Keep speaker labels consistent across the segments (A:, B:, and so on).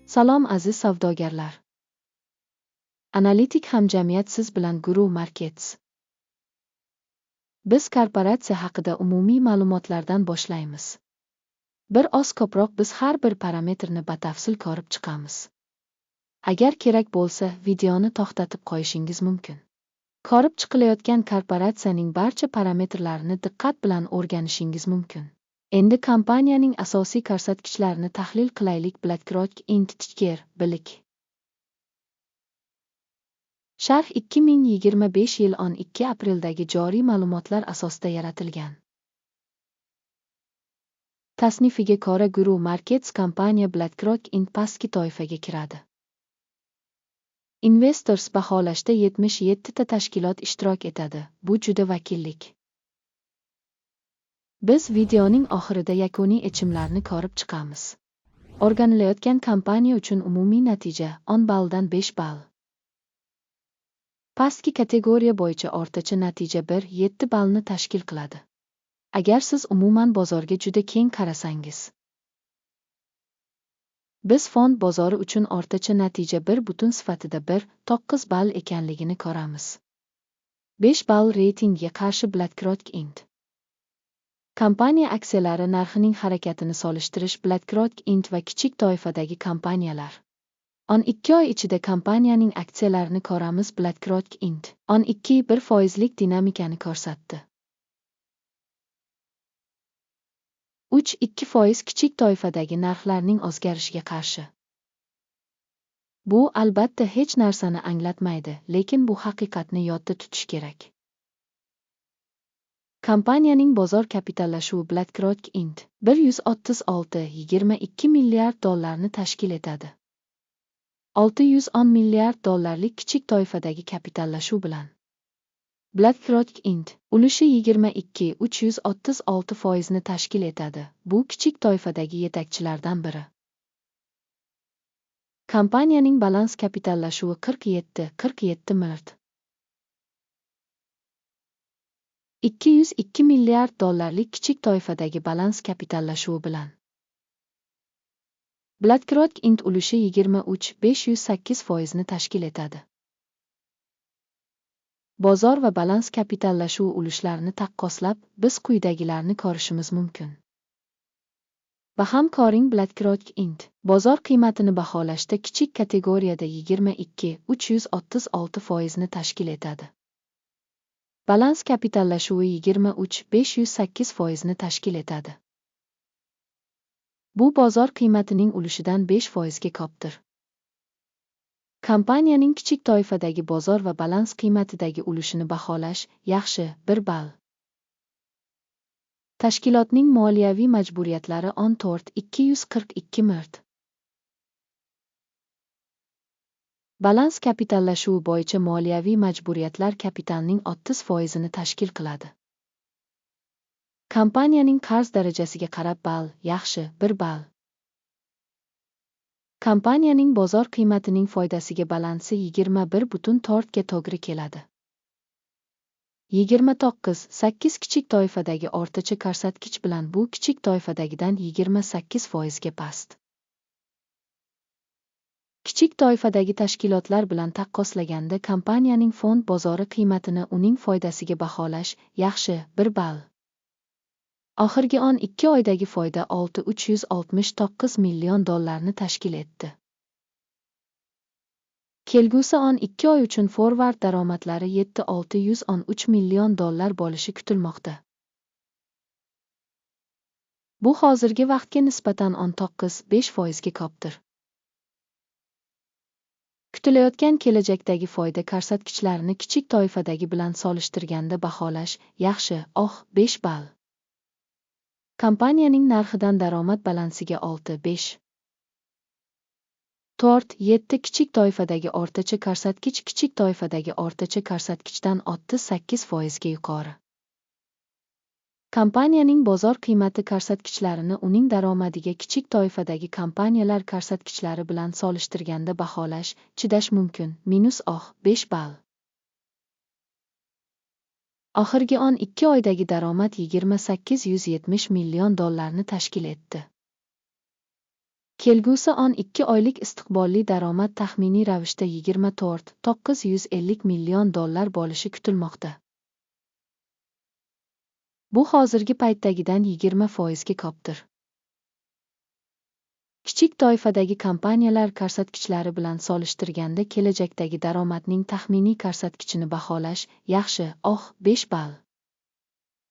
A: Salom, aziz savdogarlar. Analitik hamjamiyat siz bilan Guru Markets. Biz korporatsiya haqida umumiy ma'lumotlardan boshlaymiz. Bir oz ko'proq biz har bir parametrni batafsil ko'rib chiqamiz. Agar kerak bo'lsa, videoni to'xtatib qo'yishingiz mumkin. Ko'rib chiqilayotgan korporatsiyaning barcha parametrlarini diqqat bilan o'rganishingiz mumkin. Endi kompaniyaning asosiy ko'rsatkichlarini tahlil qilaylik. BlackRock Inc. Ticker BLK. Sharh 2025 yil 12 apreldagi joriy ma'lumotlar asosida yaratilgan. Tasnifiga ko'ra, Guru Markets kompaniya BlackRock Inc pastki toifaga kiradi. Investors baholashda 77 ta tashkilot ishtirok etadi. Bu juda vakillik. Biz videoning oxirida yakuniy yechimlarni ko'rib chiqamiz. O'rganilayotgan kompaniya uchun umumiy natija 10 balldan 5 ball. Pastki kategoriya bo'yicha o'rtacha natija 1,7 ballni tashkil qiladi. Agar siz umuman bozorga juda keng qarasangiz. Biz fond bozori uchun o'rtacha natija bir butun sifatida 1,9 ball ekanligini ko'ramiz. 5 ball reytingga qarshi BlackRock Inc. Kompaniya aksiyalari narxining harakatini solishtirish BlackRock Inc va kichik toifadagi kompaniyalar. 12 oy ichida kompaniyaning aksiyalarini ko'ramiz. BlackRock Inc. 12,1 foizlik dinamikani ko'rsatdi. 3,2 foiz kichik toifadagi narxlarning o'zgarishiga qarshi. Bu albatta hech narsani anglatmaydi, lekin bu haqiqatni yodda tutish kerak. Kompaniyaning bozor kapitallashuvi BlackRock Inc. 136,22 milliard dollarni tashkil etadi. 610 milliard dollarlik kichik toifadagi kapitallashuv bilan. BlackRock Inc. ulushi 22,336 foizni tashkil etadi. Bu kichik toifadagi yetakchilardan biri. Kompaniyaning balans kapitallashuvi 47,47 milliard. 202 milliard dollarlik kichik toifadagi balans kapitallashuvi bilan. BlackRock Inc ulushi 23,508 foizni tashkil etadi. Bozor va balans kapitallashuvi ulushlarini taqqoslab, biz quyidagilarni ko'rishimiz mumkin. Baham ko'ring BlackRock Inc. Bozor qiymatini baholashda kichik kategoriyada 22,336 foizni tashkil etadi. Balans kapitallashuvi 23,508 foizni tashkil etadi. Bu bozor qiymatining ulushidan 5 foizga ko'pdir. Kompaniyaning kichik toifadagi bozor va balans qiymatidagi ulushini baholash yaxshi 1 ball. Tashkilotning moliyaviy majburiyatlari 14,242 milliard. Balans kapitallashuvi bo'yicha moliyaviy majburiyatlar kapitalning 30 foizini tashkil qiladi. Kompaniyaning qarz darajasiga qarab ball yaxshi 1 ball. Kompaniyaning bozor qiymatining foydasiga balansi 21,4 ga to'g'ri keladi. 29,8 kichik toifadagi o'rtacha ko'rsatkich bilan bu kichik toifadagidan 28 foizga past. Kichik toifadagi tashkilotlar bilan taqqoslaganda kompaniyaning fond bozori qiymatini uning foydasiga baholash yaxshi 1 ball. Oxirgi 12 oydagi foyda 6,369 million dollarni tashkil etdi. Kelgusi 12 oy uchun forward daromadlari 7,613 million dollar bo'lishi kutilmoqda. Bu hozirgi vaqtga nisbatan 19,5 foizga ko'pdir. Kutilayotgan kelajakdagi foyda ko'rsatkichlarini kichik toifadagi bilan solishtirganda baholash yaxshi, 5 ball. Kompaniyaning narxidan daromad balansiga 6,5. 4,7 kichik toifadagi o'rtacha ko'rsatkich kichik toifadagi o'rtacha ko'rsatkichdan 38 foizga yuqori. Kompaniyaning bozor qiymati ko'rsatkichlarini uning daromadiga kichik toifadagi kompaniyalar ko'rsatkichlari bilan solishtirganda baholash chidash mumkin -5 ball. Oxirgi 12 oydagi daromad 2870 million dollarni tashkil etdi. Kelgusi 12 oylik istiqbolli daromad taxminiy ravishda 24,950 million dollar bo'lishi kutilmoqda. Bu hozirgi paytdagidan 20% ga ko'pdir. Kichik toifadagi kompaniyalar ko'rsatkichlari bilan solishtirganda kelajakdagi daromadning taxminiy ko'rsatkichini baholash yaxshi, 5 ball.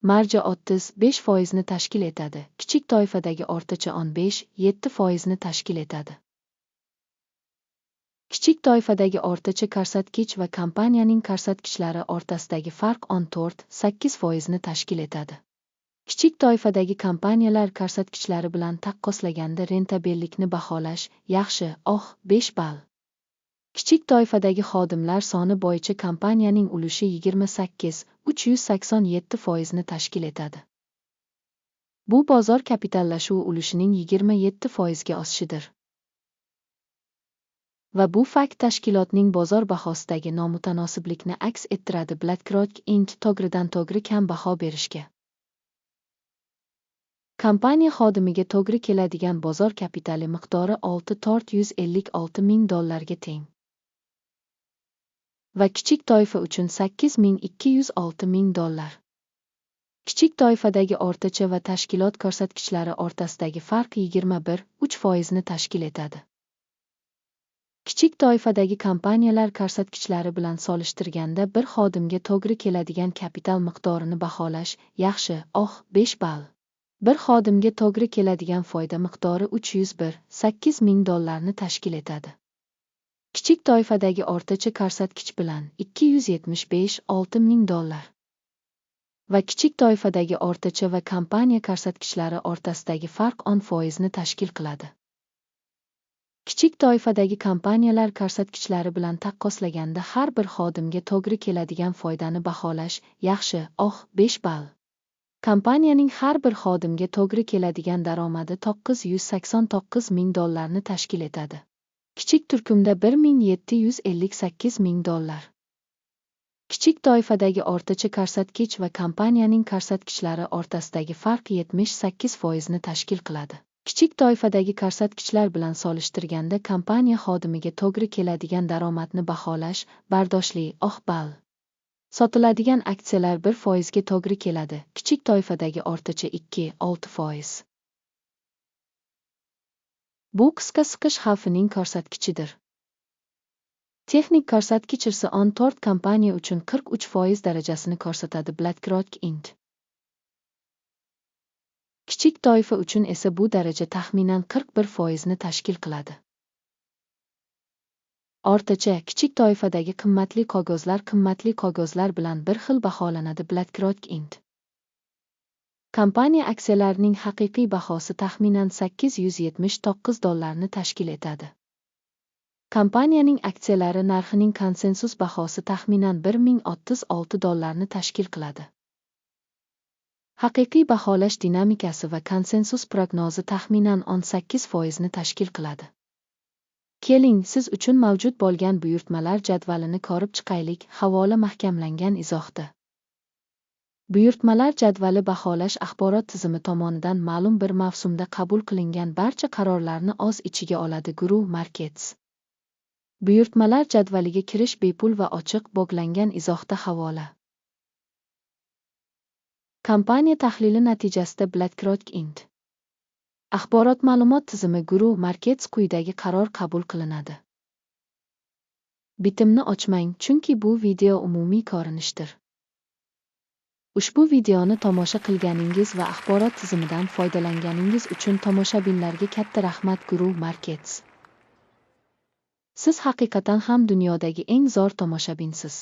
A: Marja 35% ni tashkil etadi, kichik toifadagi o'rtacha 15,7% ni tashkil etadi. Kichik toifadagi o'rtacha ko'rsatkich va kompaniyaning ko'rsatkichlari o'rtasidagi farq 14,8% ni tashkil etadi. Kichik toifadagi kompaniyalar ko'rsatkichlari bilan taqqoslaganda rentabellikni baholash yaxshi, 5 ball. Kichik toifadagi xodimlar soni bo'yicha kompaniyaning ulushi 28,387% ni tashkil etadi. Bu bozor kapitallashuvi ulushining 27% ga oshishidir. Va bu fakt tashkilotning bozor bahosidagi nomutanosiblikni aks ettiradi. BlackRock Inc. to'g'ridan-to'g'ri kam baho berishga. Kompaniya xodimiga to'g'ri keladigan bozor kapitali miqdori 6,456 ming dollarga teng va kichik toifa uchun 8,206 ming dollar. Kichik toifadagi o'rtacha va tashkilot ko'rsatkichlari o'rtasidagi farq 21,3% ni tashkil etadi. Kichik toifadagi kompaniyalar ko'rsatkichlari bilan solishtirganda bir xodimga to'g'ri keladigan kapital miqdorini baholash yaxshi, 5 ball. Bir xodimga to'g'ri keladigan foyda miqdori 301,8 ming dollarni tashkil etadi. Kichik toifadagi o'rtacha ko'rsatkich bilan 275,6 ming dollar. Va kichik toifadagi o'rtacha va kompaniya ko'rsatkichlari o'rtasidagi farq 10% ni tashkil qiladi. Kichik toifadagi kompaniyalar ko'rsatkichlari bilan taqqoslaganda har bir xodimga to'g'ri keladigan foydani baholash yaxshi, 5 ball. Kompaniyaning har bir xodimga to'g'ri keladigan daromadi 989 ming dollarni tashkil etadi. Kichik turkumda 1758 ming dollar. Kichik toifadagi o'rtacha ko'rsatkich va kompaniyaning ko'rsatkichlari o'rtasidagi farq 78% ni tashkil qiladi. Kichik toifadagi ko'rsatkichlar bilan solishtirganda kompaniya xodimiga to'g'ri keladigan daromadni baholash bardoshli, 5 ball. Sotiladigan aksiyalar 1% ga to'g'ri keladi, kichik toifadagi o'rtacha 2,6%. Bu qisqa siqish xavfining ko'rsatkichidir. Texnik ko'rsatkich RSI 14 kompaniya uchun 43% darajasini ko'rsatadi. BlackRock Inc. Kichik toifa uchun esa bu daraja taxminan 41% ni tashkil qiladi. O'rtacha kichik toifadagi qimmatli qog'ozlar bilan bir xil baholanadi. BlackRock Inc. Kompaniya aksiyalarining haqiqiy bahosi taxminan 879 dollarni tashkil etadi. Kompaniyaning aksiyalari narxining konsensus bahosi taxminan 1036 dollarni tashkil qiladi. Haqiqiy baholash dinamikasi va konsensus prognozi taxminan 18% ni tashkil qiladi. Keling, siz uchun mavjud bo'lgan buyurtmalar jadvalini ko'rib chiqaylik. Havola mahkamlangan izohda. Buyurtmalar jadvali baholash axborot tizimi tomonidan ma'lum bir mavsumda qabul qilingan barcha qarorlarni o'z ichiga oladi. Guru Markets. Buyurtmalar jadvaliga kirish bepul va ochiq, bog'langan izohda havola. Kompaniya tahlili natijasida BlackRock Inc. Axborot ma'lumot tizimi Guru Markets quyidagi qaror qabul qilinadi. Bitimni ochmang, chunki bu video umumiy ko'rinishdir. Ushbu videoni tomosha qilganingiz va axborot tizimidan foydalanganingiz uchun tomoshabinlarga katta rahmat. Guru Markets. Siz haqiqatan ham dunyodagi eng zo'r tomoshabinsiz.